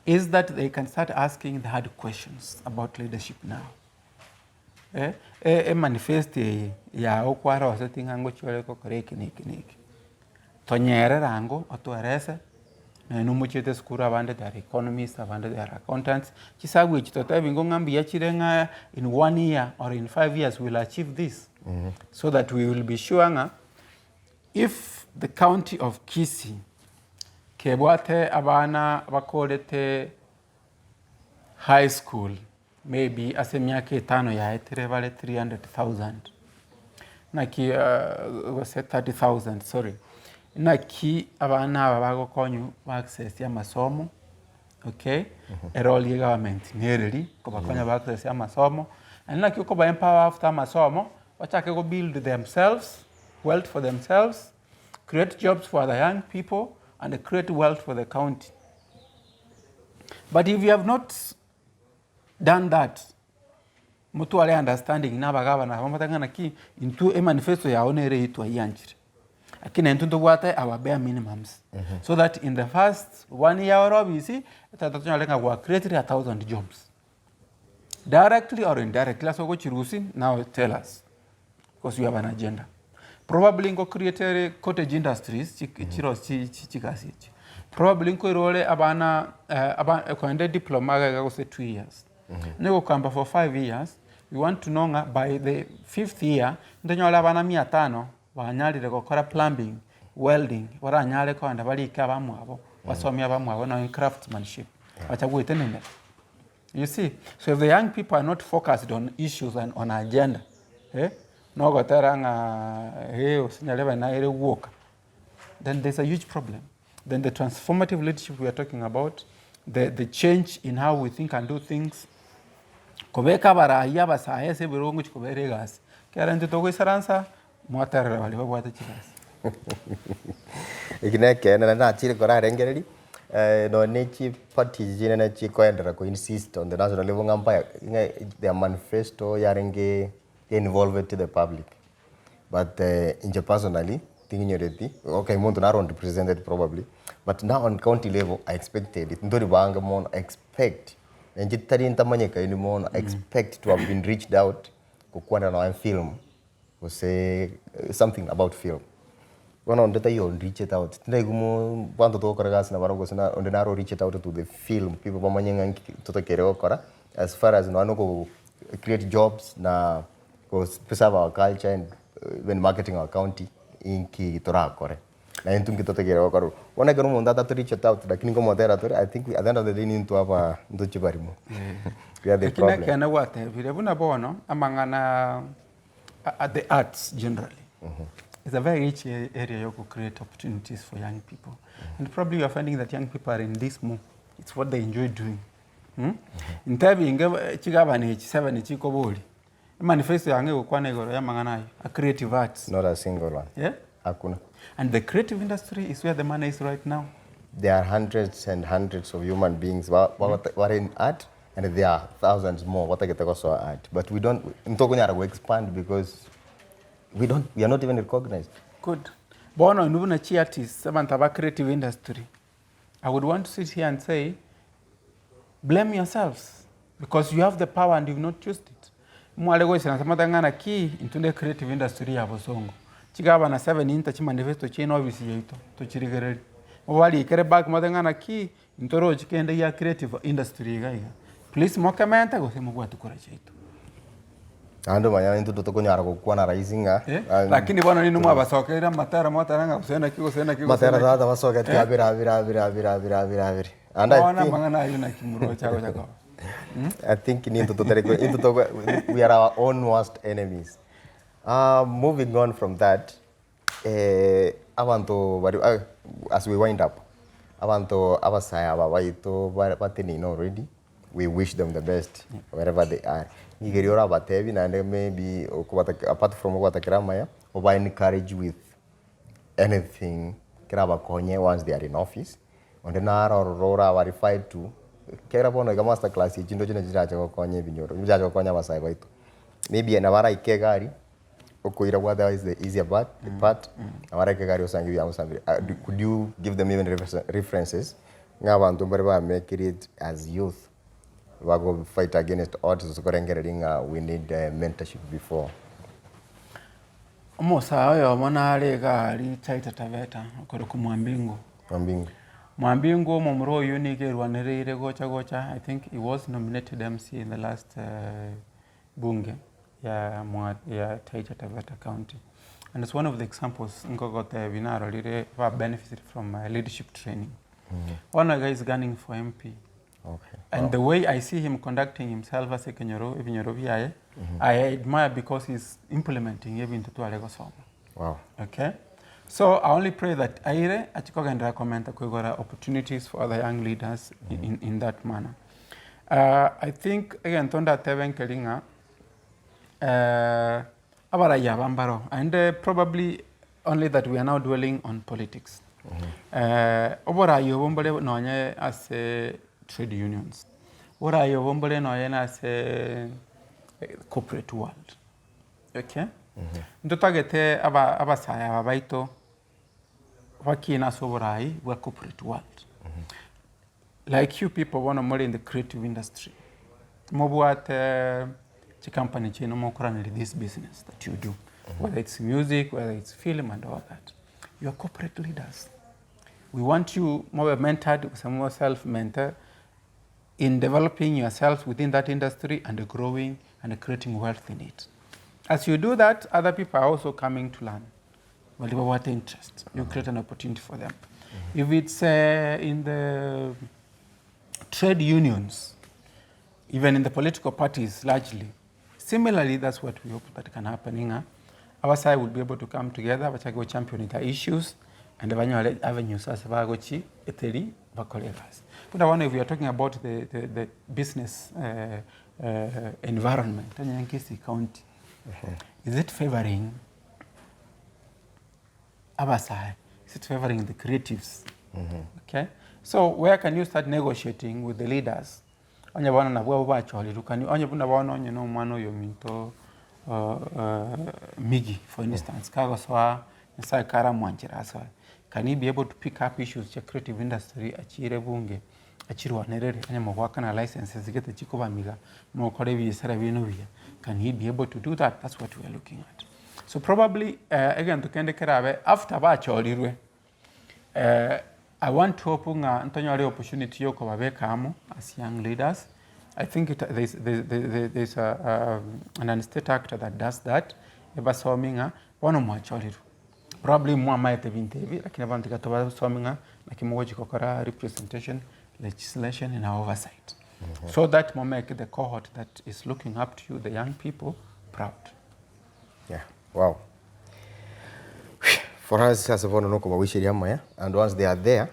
is that they can start asking the hard questions about leadership now. Eh, e emanifesto eye yago kwaroseti ng'a ngochia ore gokora eke na eke na eke, tonyerere ango otoerese, naye nomochiete esukuru abande they are economists, abande they are accountants, chisabu echi totebi ingo ng'a mbuya chire ng'a in one year or in 5 years we will achieve this, so that we will be sure ng'a if the county of Kisii kebwate abana bakorete high school maybe ase emiaka etano yaetire bare 300,000 naki gose 30,000 sorry, naki abana aba bagokonywa ba access amasomo okay, erole ya egovernment nereri kobakonya ba access amasomo, naende naki okoba empower after amasomo, bachake go build themselves, wealth for themselves, create jobs for other young people, and create wealth for the county. But if you have not done that, motware understanding na abagabana aba motebe ng'a naki intwe emanifesto yago nere eywo twaianchire. Lakini intwe ntobwate our bare minimums so that in the first one year ore ofisi, etagete tonyore ng'a gwa creatire a thousand jobs. Directly or indirectly ase ogochirusia now tell us because you have an agenda. Probably nko create ere cottage industries chiro chigasi echi. Probably nkoira ore abana kogenda ediploma iga iga gose 2 years. Onye gokamba for 5 years, you want to know ng'a by the fifth year, ntonyore abana mia tano banyarire gokora plumbing, welding, baranyare kogenda barike abamwabo, basomie abamwabo nonye craftsmanship, bacha goetenenera. You see, so if the young people are not focused on issues and on agenda, eh, nogotera ng'a eh, osinyare naere gwoka, then there's a huge problem. Then the transformative leadership we are talking about, the change in how we think and do things, kobeka abarai abasae ase ebirogo ngochia kobera egasi. Ekero intwe togoisaransa, mwaterera baria babwate chigasi. Eki nekeene naende nachire korarengereria, nonye ne chiparty echi chinene chikoenderera ko insist on the national level ng'a mpaka ng'a their manifesto yarenge involved to the public. But inche personally, tinginyoreti, okay omonto naro unrepresented probably, but now on county level I expected it, ntori bange mono, I expect, inche tari ntamanyekaini mono, I expect to have been reached out gokwana nonye film gose something about film. Bono onde taiyo onrichete out, tindaigwa mo abanto togokora egasi nabarabwo gose na onde naro orichete out to the film people bamanye ng'a nki totakeire gokora as far as nonye na oko create jobs na go preserve our culture and even marketing our county inki torakore. Na intwe nki totakeire gokora. Bono ekero omonto atatorichete out lakini nkomotera tore I think at the end of the day nintwe aba ntochie barimo. We are the Eki problem. nekeene gwatebire, buna bono amang'ana the arts generally is a very rich area yo create opportunities for young people. And probably you are finding that young people are in this more. It's what they enjoy doing. Mm? Ntebi inge chigabana echi seven chikobori. Manifesto yange egokwana igoro ya amang'ana ayo, a creative arts. Not a single one. Yeah? Hakuna. And the creative industry is where the money is right now. There are hundreds and hundreds of human beings who are in art and there are thousands more batagete gosoa art. But we don't, ntokonyara go expand because we don't, we are not even recognized. Good. Bono inwe buna chi artists, abanto aba creative industry, I would want to sit here and say, blame yourselves because you have the power and you've not used it. Mware goisana samata ng'ana ki intwe ne creative industry ya bosongo. Chigabana 7 inta chi manifesto chiaino ofisi yaito tochirigereri. Mobarikere back mote ng'ana ki intwe rochi kende ya creative industry iga iga. Please mokemente gose mobwate kura chiaito. Naende omanya intwe totokonyara gokwana rahisi ng'a Eh, lakini bono nini mwabasokeire amatera mwatera ng'a gose naki gose naki gose matera naki. tata basogete abere abere abere abere abere abere abere. And I Bono think, amang'ana ayio naki moroche agocha koba. I think ninto totari into tokwe- we are our own worst enemies. Moving on from that, abanto bari as we wind up, abanto abasae aba baito batenene already, we wish them the best wherever they are. Nigo erio orabatebi naende maybe apart from okobatakera amaya, oba encourage with anything kerabakonye once they are in office, onde naro ororo oraba referred to, kera bono iga master class echi ndoche nachi chirache gokonya ebinyoro, chirache gokonya abasae baito. Maybe nabo araike egari, okoira gwa that is the easier part, part nabo araike egari osange biamosambire. Could you give them even references, ng'a abanto mbare bamekire it as youth. Bago fight against odds gose korengereria ng'a we need mentorship before. Omosae oyomo nare iga aria Taita Taveta okorokwa Mwambingu. Mwambingu. Mwambingu omomura oyio nigo erwanereire gocha gocha I think he was nominated MCA in the last bunge ya mwa ya Taita Taveta county and it's one of the examples nkogotebia narorire ba benefited from leadership training. Bono iga is gunning for MP. Okay. And the way I see him conducting himself ase ekenyoro ebinyoro biaye, I admire because he's implementing ebinto tware gosoma. Wow. Okay? So I only pray that aire achi kogenderera komenta koigora opportunities for other young leaders in, in that manner. I think egento ndatebe nkeri ng'a abarai aba mbaro and probably only that we are now dwelling on politics. Oborai obo mbore nonye ase trade unions, oborai obo mbore nonye na ase corporate world, okay? Ntotagete aba abasae aba baito bakine ase oborai bwa corporate world. Like you people bono more in the creative industry, mobwate chicompany chiaino mokoraneria this business that you do, whether it's music, whether it's film and all that, you are corporate leaders. We want you mobe mentored gose mobe self mentor in developing yourself within that industry and growing and creating wealth in it. As you do that, other people are also coming to learn. Baria babwate interest, you create an opportunity for them. If it's in the trade unions, even in the political parties largely, similarly that's what we hope that can happen ng'a abasae will be able to come together bachake go champion their issues and banyore avenues ase bagochi eteri bakore egasi. Buna bono if we are talking about the, the, the business environment, onye Kisii county, is it favouring abasae is it favoring the creatives okay so where can you start negotiating with the leaders onye bono nabwo abwo bachorirwe can you onye buna bono onye na omwana oyo ominto Miggy for instance kagosoa nyasaye karamwanchera asoe can he be able to pick up issues chia creative industry achiire bunge achirwanerere onye mogoakana licenses gete chikobamiga mokore ebiasara biaino buya can he be able to do that that's what we are looking at. So probably egento kende kerabe after bachorirwe I want to hope ng'a ntonyore opportunity ya okobabeka amo as young leaders, I think it there's there's there's a an state actor that does that, ebasomie ng'a bono mwachorirwe, probably mwamaete ebinto ebi lakini bono tiga tobasomie ng'a naki mogochi gokora representation, legislation na oversight. So that mo make the cohort that is looking up to you the young people proud. Yeah, wow. For us ase bono nokobagoicheria amaya and once they are there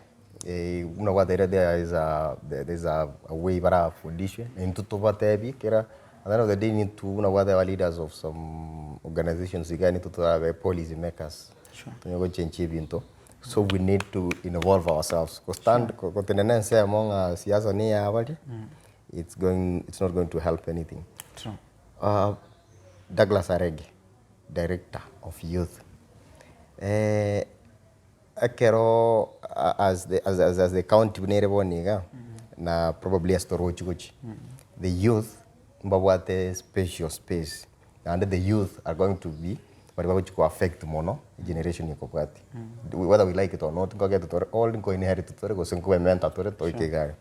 eh, buna gwateire there is a, there is a, a way barafundishwe na intwe tobatebie kera at the end of the day nintwe buna gwateba leaders of some organizations iga nintwe torabe policy makers Sure. tonyare gochenchia ebinto so we need to involve ourselves gostand gotenena ensemo ng'a siasa niya baria it's going, it's not going to help anything. True. Douglas Arege, Director of Youth, ekero as the as as the county buna ere bono iga, na probably ase torochi gochia, the youth mbabwate special space, naende the youth are going to be baria bagochia ko affect mono egeneration ekobwatia. Whether we like it or not, nkogete tore old, nko inherit tore gose nko mentor tore toike iga aria.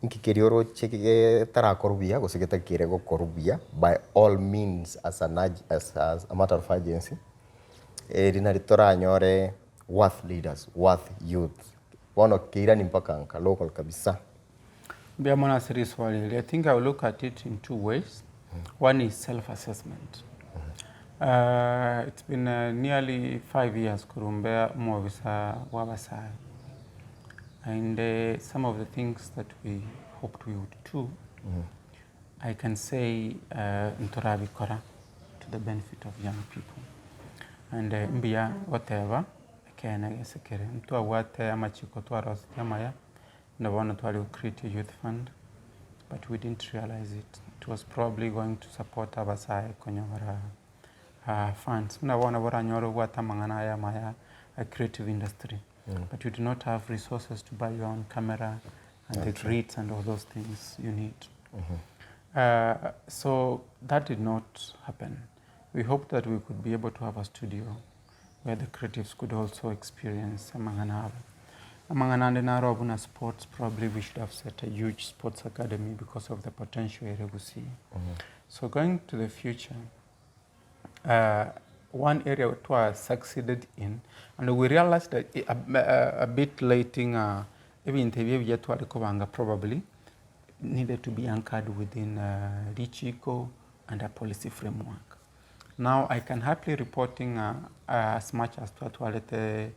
Inki keria oroche getarakorwa buya gose getakire gokorwa buya by all means as an as a matter of urgency, eri nari toranyore worth leaders, worth youth. Bono keirani mpaka nka local kabisa. Mbuya mono ase riswali eri. I think I will look at it in two ways. One is self assessment. It's been nearly 5 years korwa mbe omobisa bwa abasae. Naende some of the things that we hoped we would do, I can say ntorabikora to the benefit of young people. And mbuya goteba ekeene gese kere, ntwabwate amachiko twarosetie amaya, buna bono tware go create a youth fund, but we didn't realize it. It was probably going to support abasae konyora funds. Buna bono boranyore obwate amang'ana aya amaya a creative industry. But you do not have resources to buy your own camera and the grids and all those things you need. So that did not happen. We hoped that we could be able to have a studio where the creatives could also experience amang'ana abo. Amang'ana ande naro buna sports, probably we should have set a huge sports academy because of the potential ere Gusii. So going to the future, one area twa succeeded in and we realized that a bit late ng'a ebinto ebi ebiya tware kobanga probably needed to be anchored within richiko and a policy framework. Now I can happily report ng'a as much as twatwarete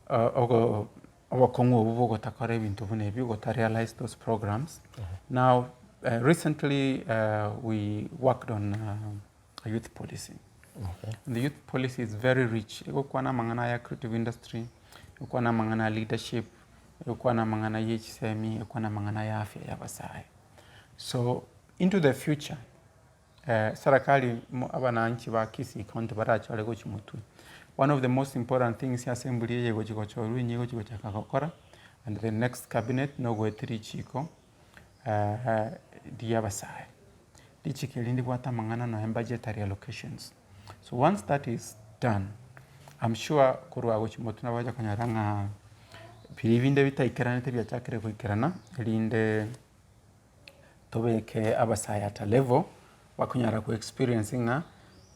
ogo obokong'u obwo bogotakora ebinto buna ebio, gota realize those programs. Now recently we worked on a youth policy. And the youth policy is very rich, egokwana amang'ana aya creative industry, egokwana amang'ana ya leadership, egokwana amang'ana ya chisemi, egokwana amang'ana ya afya ya abasae. So into the future, Serikali abananchi ba Kisii County barachore gochia motwe. One of the most important things ase embori eye egochia gochorwa enyia egochia gochaka gokora and the next cabinet nogoetia richiko ria abasae. Richiko eri ndibwate amang'ana nonya budgetary allocations. So once that is done, I'm sure korwa gochia motwe nabo bagocha konyora ng'a biria binde bitaikeranete biachakire goikerana erinde. Tobeke abasae at a level bakonyara ko experience ng'a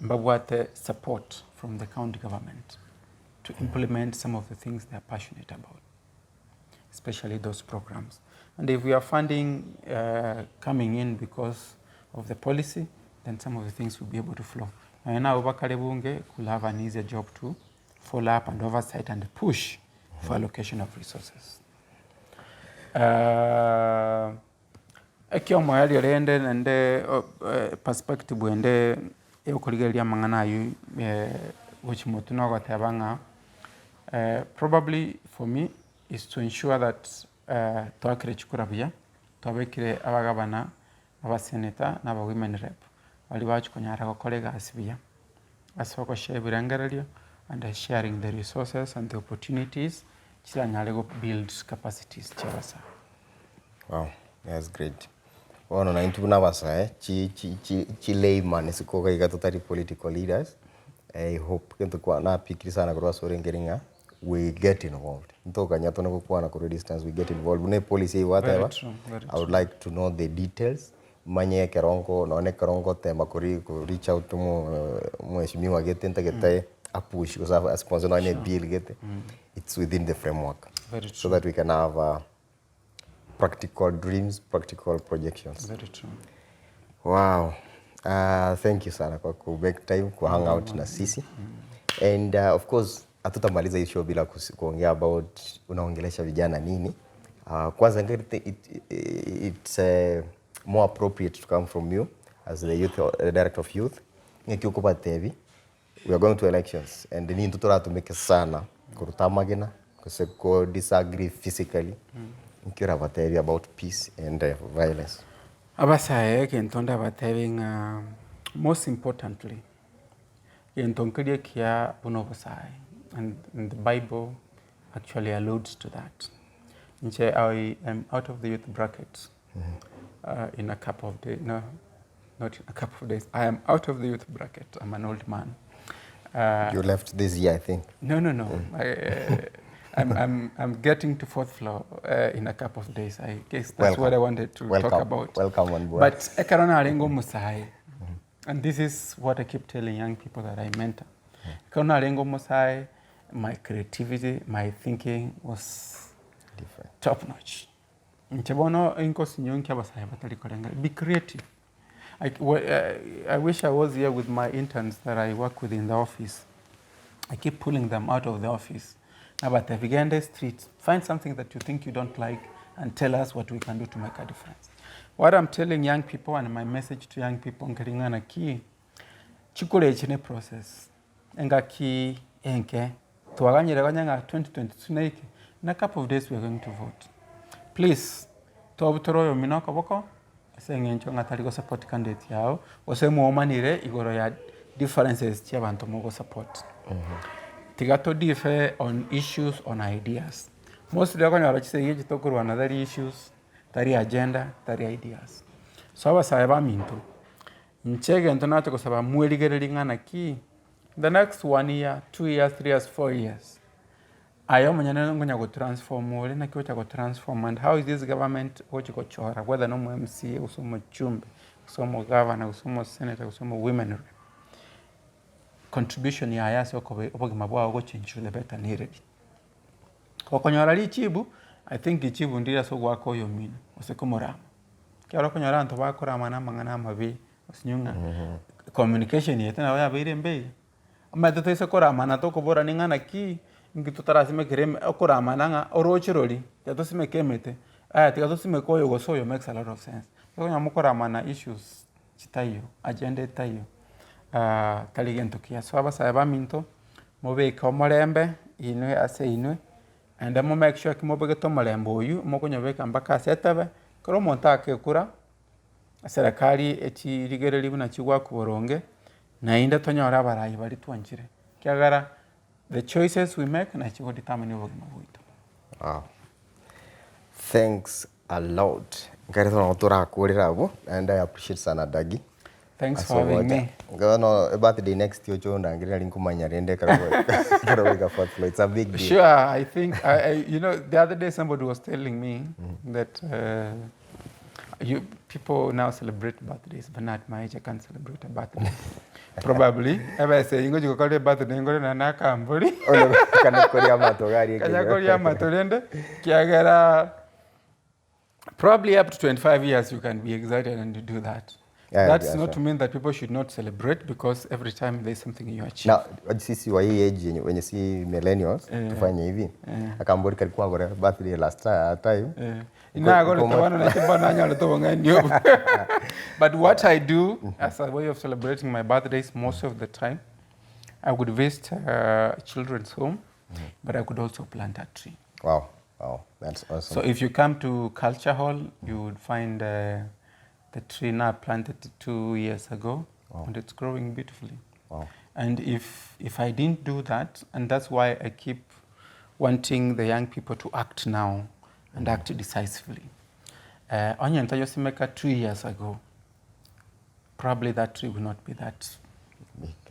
mbabwate support from the county government to implement some of the things they are passionate about, especially those programs. And if we are funding coming in because of the policy, then some of the things will be able to flow. Nonya nabo bakare bunge could have an easier job to follow up and oversight and push for allocation of resources. Ekiomoerio rende naende perspective ende yokorigereria amang'ana aywo gochia motwe nogoteba ng'a probably for me is to ensure that twakire chikura buya, twabekire abagabana, abasenator na aba women rep baria bagochi konyara gokora egasi buya ase ogoshare ebirengererio and sharing the resources and the opportunities chiranyare go build capacities chia abasae. Wow, that's great. Bono na intwe buna abasae, chi chi chi chi layman isiko iga iga totari political leaders, I hope gento kwa napikiri sana korwa ase orenge ng'a we get involved. Ntokanya tone gokwana korwa distance, we get involved. Buna epolicy eywo Very gwateba, true, very I would true. like to know the details, manye ekero nko nonye ekero ngotema kori ko reach out to mo mweshimiwa gete ntagete apush gose a sponsor nonye ebill gete, it's within the framework. Very So that we can have practical dreams, practical projections. Very true. Wow. Thank you sana kwa ku make time ku hang out na sisi. And of course hatutamaliza hii show bila kuongea about unaongelesha vijana nini. Kwanza it's more appropriate to come from you as the youth director of youth. Ng'aki okobatebi we are going to elections and ninto toratumeke sana koruta amagena gose ko disagree physically. Nki orabatebi about peace and violence? Abasae egento ndabatebie ng'a most importantly, gento nkeria ekiya buna obosae and the bible actually alludes to that. Inche I am out of the youth bracket in a couple of days, no not in a couple of days, I am out of the youth bracket, I'm an old man. You left this year I think. No, no, no. I, I'm, I'm, I'm getting to fourth floor in a couple of days. I guess that's Welcome. what I wanted to Welcome. talk about. Welcome on board. But ekero narenge omosae, and this is what I keep telling young people that I mentor. Ekero narenge omosae, my creativity, my thinking was Different. top notch. Inche bono inkosinyo abasae batari korenga. Be creative. I, I wish I was here with my interns that I work with in the office. I keep pulling them out of the office. Nabatebi genda street, find something that you think you don't like and tell us what we can do to make a difference. What I'm telling young people and my message to young people nkeri ng'a naki chikura echi ne process. Engaki enke twaganyire konya ng'a 2022 neike, in a couple of days we are going to vote. Please, tobutore oyomino okoboko ase eng'encho ng'a tari gosupport candidate yao, gose mwomanire igoro ya differences chia abanto mogosupport. Tiga to differ on issues on ideas. Mostly okonyora chisegi echi tokorwana tari issues, Tari agenda, tari ideas. So abasae baminto, inche egento nacha gosaba mwerigererie ng'a naki, the next one year, two years, three years, four years, aye omonyene nkonya gotransform ore naki ogocha gotransform and how is this government ogochi gochora whether na omo MCA gose omochumbe, gose omogavana, gose omosenator, gose omo women rep, contribution yaye ase okobe obogima bwao gochengi to the better nereri. Gokonyora richibu, I think richibu ndire ase ogoaka oyomino gose komorama. Ekero okonyora abanto bakoramana amang'ana amabe, osinye ng'a communication yaito nabo yabeire embe iga. Omanyete toise koramana tokoborani ng'a naki, inki totarasimekere eme okoramana ng'a oroche roria, tiga tosimeke emete, aya tiga tosimeke oyo gose oyo makes a lot of sense. Okonyora mokoramana issues chitaiyo, agenda etaiyo, tari gento kiya. So abasae baminto, mobeke omorembe inwe ase inwe, naende mo make sure ki mobegete omorembe oywo, mokonyobeka mpaka ase etebe, ekero omonto agekura, eserekari echirigereria buna chigwakwa boronge, naende tonyore abarai baria twanchire, ekiagera the choices we make nachi chigodetermine obogima bwaito. Wow. Thanks a lot. Nkere nabo torakorere abwo, naende I appreciate sana Dagi. Thanks for having me. Bono ebirthday next year oche ondangerie nari nkomanya rende ekero ekero goika fourth floor. It's a big deal. Sure, I think, I, I, you know, the other day somebody was telling me that uh, you people now celebrate birthdays, but not my age, I can't celebrate a birthday. Probably, ebesa eyio ngochi gokora ebirthday ngore naende akambori. Kanya koria amato iga aria Kanya koria amato rende, kiagera probably up to 25 years you can be excited and you do that. Yeah, That's yeah, not sure. to mean that people should not celebrate because every time there's something you achieve. Na sisi wa hii age yenye wenye si millennials tufanye hivi akambori kari kwagora birthday last time Eh, nagorete bono naki bono nanyorete obong'aini obo. But what I do as a way of celebrating my birthdays most of the time, I would visit uh, children's home, but I could also plant a tree. Wow, wow, that's awesome. So if you come to Culture Hall, you would find uh, the tree now planted two years ago, and it's growing beautifully. Wow. And if, if I didn't do that, and that's why I keep wanting the young people to act now and act decisively. Uh, onye ntayosimeka two years ago, probably that tree will not be that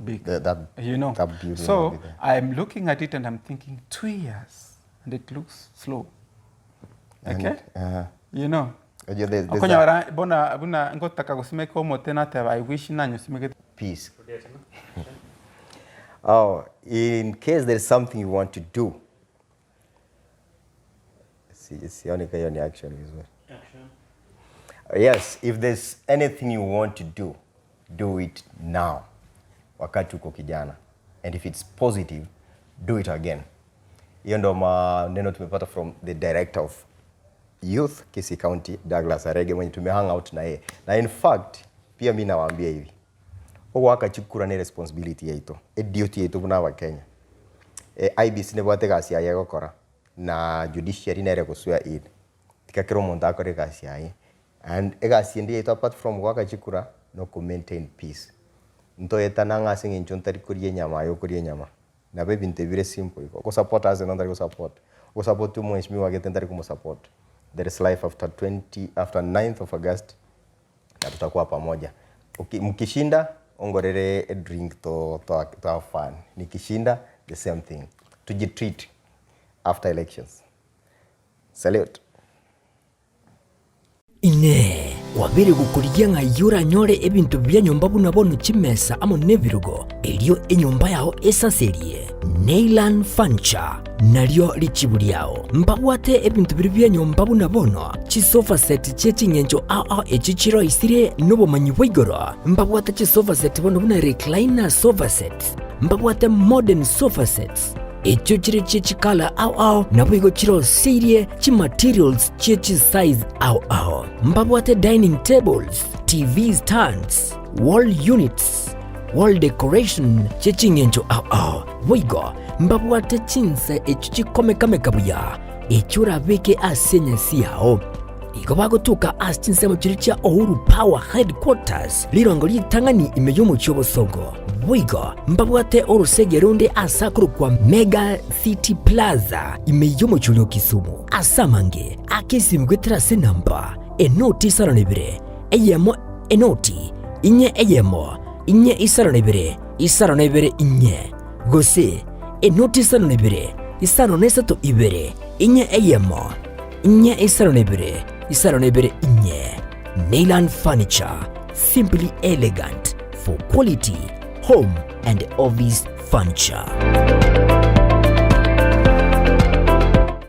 big. The- that, you know. that beauty will so not be there. I'm looking at it and I'm thinking, two years, and it looks slow. And, Okay? uh, You know. unajua there's, there's a okonyora bona buna ngotaka gosimeka omote nateba I wish nanyosimegete peace. Oh, in case there's something you want to do. Si, sioni ka hiyo ni action vizuri. Yes, if there's anything you want to do, do it now. Wakati uko kijana. And if it's positive, do it again. Hiyo ndo maneno tumepata from the director of youth Kisii County Douglas Arege mwenye tumehang out na yeye. Na in fact pia mi nawaambia hivi ogwaka chikura ni responsibility yaito e duty yaito buna abakenya e, IEBC nebwate egasi yaye egokora na judiciary nere goswear in tika kera omonto akore egasi yaye and egasi ende yaito apart from goaka chikura no maintain peace ntoetana ng'a ase eng'encho ntari koria enyama aye okoria enyama nabo ebinto ebi bire simple igo ogosupport Arsenal ntari gosupport ogosupport omweshimiwa gete ntari komosupport there is life after 20 after 9th of August na tutakuwa pamoja. Uki, mkishinda ongorere a drink to, to, to have fun. Nikishinda the same thing. Tujitreat after elections. Salute. Inee! Kwabeire gokorigia ng'ai oranyore ebinto bia nyomba buna bono chimesa amo nebirogo, erio enyomba yao esaserie? Neyland Furniture nario richibu riao. Mbabwate ebinto biria bia nyomba buna bono, chisofa set chie ching'encho ao ao echio chiroisirie nobomanyi bwa igoro. Mbabwate chisofa set bono buna recliner sofa sets, mbabwate modern sofa sets, echio chire chie chikala ao ao, naboigo chiroseirie chimaterials chie chisize ao ao. Mbabwate dining tables, TV stands, wall units, wall decoration chie ching'encho ao ao. Boigo mbabwate chinsa echio chikomekameka buya, echio orabeke ase enyasi yao. Igo bagotoka ase chinsemo chiria chia Uhuru Power Headquarters, rirongo ritang'ani ime y'omochie o Bosongo. Boigo mbabwate orosege ronde ase akorokwa Mega City Plaza ime y'omochie o Kisumu. Ase amange ake esimi goetera ase enamba enoti isano na ibere eyemo enoti inye eyemo inye isano na ibere isano na ibere inye gose enoti isano na ibere isano na isato ibere inye eyemo inye isano na ibere isano na ibere inye. Neyland Furniture, simply elegant for quality home and office furniture.